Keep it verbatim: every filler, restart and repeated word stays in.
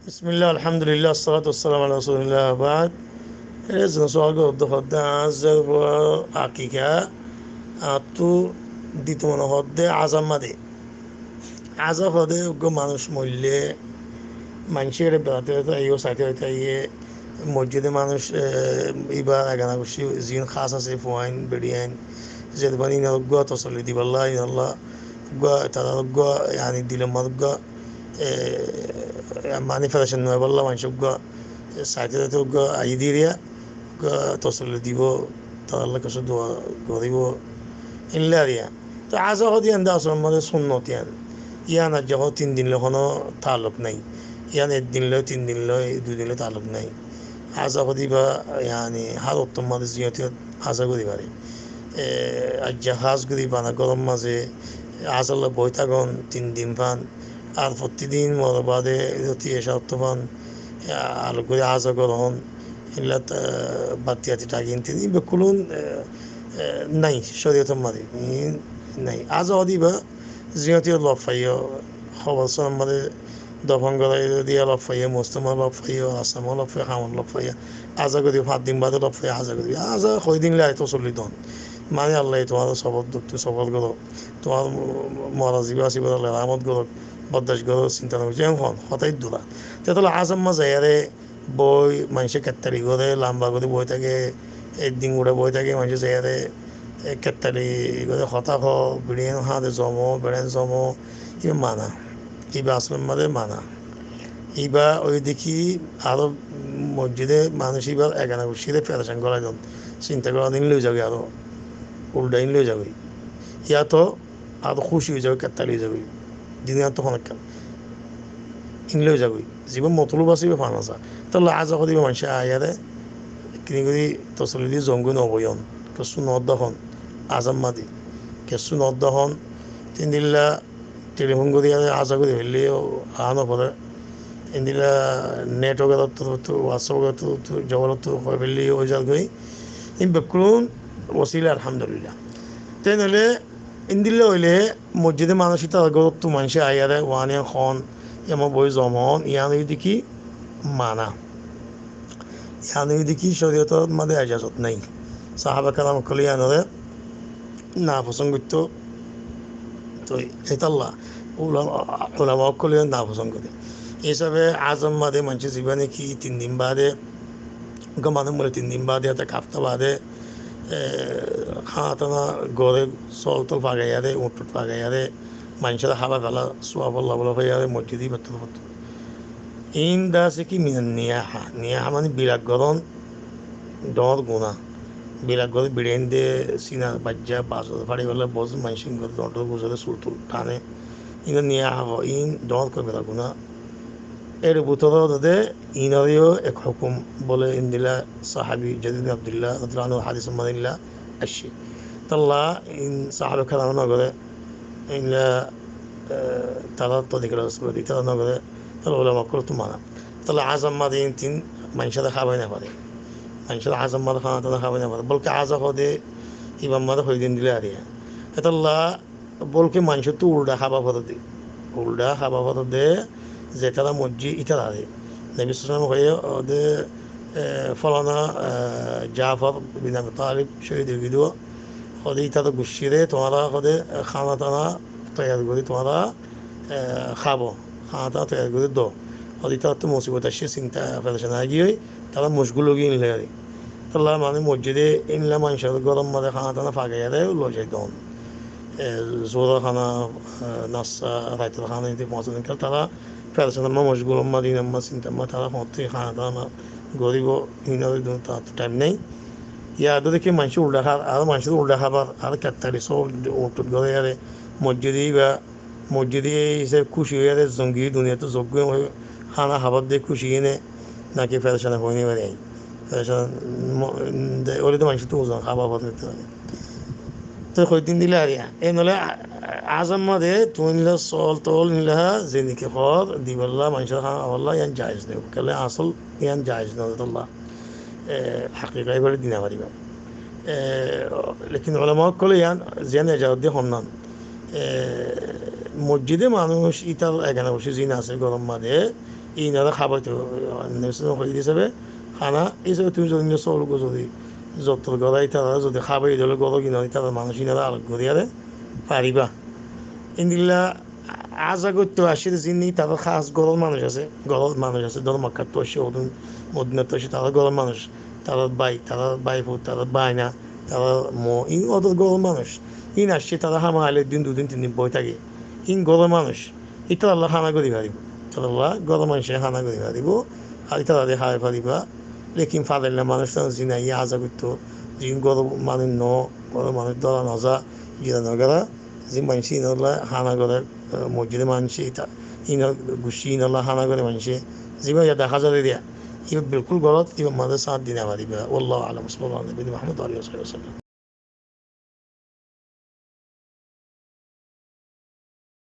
Bismillah, alhamdulillah, assalatu wassalamu ala rasulillah, wa ba'd. E, zon sual goródde hoódde, añár zerfua akika, añáttu dito mone hoódde azar mazé. Azar hoódde uggwá manúic moille, maincé ere berate berate aiyé, saite saite aiyé, mosjide manúic, e, iba egana guccí, zin hás asé, fuain, beriain, zedban inor uggwá tosolli diballa, inalla, uggwá, tarar uggwá, yani, dilor mazé uggwá, e, mani ferecán no óibolla maincé uggwá, e, saite saite uggwá aiyé diriya, uggwá tosolli dibo, taralla kessú dua goribo, illa diriya. Te azar hoódde yián de asol mazé sunnot yián. Yián ar zehón tin din loi hono taalluk nai. Yián ek din loi, tin din loi, dui din loi taalluk nai. Azar hoódde iba, yani, hár ottór mazé ziyóti azar gorí fare. E, aijja hás gorí bana góror mazé azar loi boói tágon tin din fán. Ar fottí din moror baade zoti eca ottó fán, e, alok gorí azar goron. Illa, e, batti atti tágin tin, iba bekkún, e, e, nai, córiyotor mazé, e, nai. Azar hoódde iba ziyóti lofaiyo, hóbor sonor mazé dofon gorai diya lofaiyo, mosjidor mazé lofaiyo, rastar mazé lofaiyo, hamot lofaiyo, azar gorí, fañs din baade lofaiyo, azar gorí. Azar hoi din loi tosolli don. Mani Allah ye tuáñre sobor dottú sobor goró, tuáñr mora ziba asé ibaré Allah ye rahmot goró, bordac goró, sinta no goijjó, en hon, hotá iddura. Te tolla azar mazé zaiyaré boói, maincé kettali goré, lamba gorí boói táke, ek din uçá boói táke, maincé zaiyaré, e, kettali gorí hotá hoó, biriyan háde zomo, beren zomo, iba mana. Iba asol mazé mana. Iba óiye de ki, aró mosjide manúic ibar egana guccíre ferecán gorai don, sinta goron, in loi zagói aró, uldha in loi zagói. Yáto aró kúci ói zagói, kettali ói zagói. Duniyattú honó ekkán in loi zagói. Ziba motolub asé, iba fa no za. Tolla azar hoódde iba maincé aiyaré, kini gorí tosolli di zon goi no boiyon. Kessú no hoódde hon, azar mazé. Kessú no hoódde hon. Tin dilla telefon gorí aiyaré azar gorí félleyo aá no foré. Endilla network or ottu, ottu, WhatsApp or ottu, ottu, jobor ottu hoi félleyo ói zargói. In bekkún osila, alhamdulillah. Te noile endilla óile mosjide manúic itar górottu maincé aiyaré wani hon, yamot boói zoma hon, yián óiye de ki mana. Yián óiye de ki córiyotor mazé ejazot nai. Sahaba keram ókkole yiánoré nafosón goittó. Toi etolla ulama, ulama ókkole yián nafosón goré. Ei hísabe azar mazé maincé ziba niki tin din baade, uggwá manúic moille tin din baade, yáto ek hafta baade, e, hána tána goré, sóol tóol fagaiyaré, uñth tót fagaiyaré, maincóre hába fela, suwab olla bóla faiyaré, mosjide iba ottór ottór. In de asé ki minan niyaha. Niyaha mani bilak goron, dhoóñr guná. Bilak gorí biriyan de, sina baijja, bazar fari bolla, bout maincé gorí, dhoóñr dhoóñr guzore, sul tul tane. Inore niyaha hoó, in dhoóñr kabira guná. Ér bútore de, inoreyó ek hukum bóle, endilla sahabi Jarir ibn Abdullah radiyallahu anhu hádis or mazé endilla aiccé. Tolla in sahabe keram no goré, endilla, e, tará torika rasul, tará no goré, tolla ulama ókkol ottu mana. Tolla azar mazé in tin maincóre hábai no fare. Maincóre azar mazé hána tána hábai no fare. Bolke azar hoódde ibar mazé hoi din dile ariya. Etolla bolke maincóttu uldha hába fore de. Uldha hába fore de, ze tará moijjé itarare. Nobi sallallahu alaihi wasallam hoiye de, e, folana, e, Jafar bin Abi Talib cóhid ói giyé de, hoóde itar guccíre tuáñra hoóde hána tána toiyar gorí tuáñra, e, hábo, hána tána toiyar gorí do. Hoóde itar ottu musibot aiccé, sinta ferecán aigiyói, tará mocgul ói giyé in loi. Tolla mani mosjide endilla maincór góror mazé hána tána fagaiyaré loi zai don. E, zuhoror hána, e, nasta, raitor hána, indi foóñsate tará ferecánor mazé, mocgulor mazé, dinor mazé, sintar mazé, tará foóñtte hána tána goribo, inore dun tará thaim nai. Yar de ki maincé uldha hár, ar maincé uldha hábar, ar kettali sóol uñth tót goráiyaré, mosjide iba, mosjide e hísabe kúci óiyaré, zongi duniyaittú zokgói, hána hábar de kúci óine, naki ferecáne hoói no fare. Ferecán mo-, de, óile de maincóttu uzon hába fore de. Toi hoi din dile ariya. E noóile a-, azar mazé tuñí endilla sóol tóol endilla zeneki hoór diballa, maincóre hána háballa, yián jaiz no. Kiyólla asol yián jaiz no, tolla. E, hakika ibare di no fariba. E, lekin ulama ókkole yián, ziyán ejazot diye honnán. E, mosjide manúic itar egana guccí zin asé góror mazé, Inore hábaito, Nobi sallallahu alaihi wasallam hoiyé de hísabe, hána hísabe tuñí zodi inore sóol guzori, zottor gora itarare zodi hábai dile goro gina itarare manúic inore alok gorí yare fariba. Endilla aza goitto aiccé de zin itarare hás goror manúic asé, goror manúic asé, dóro Makkattú aiccé, odun Modinattú aiccé, tarare goror manúic, tarare bái, tarare báifut, tarare báina, tarare mo, in odor goror manúic. In aiccé, tarare háma aile din, dui din, tin din boi táke. In goror manúic. Itaralla hána gorí faribó. Itaralla goror manúice hána gorí faribó. Ar itarare hái faribá. Lekin fadella manúic tan zin aiyé aza goitto, zin goror manúic no, goror manúic dóra no za, gila no gora, zin manúice inolla hána gore, eh, mosjidor manúice ita, ino guccí inolla hána gore manúice, ziba ya dahá za de diya. Iba bilkul golot, iba mazé sáñt di no faribá. Wallahu a'lam. Sallallahu ala nabiyina Muhammad wa alihi wa sahbihi wa sallam.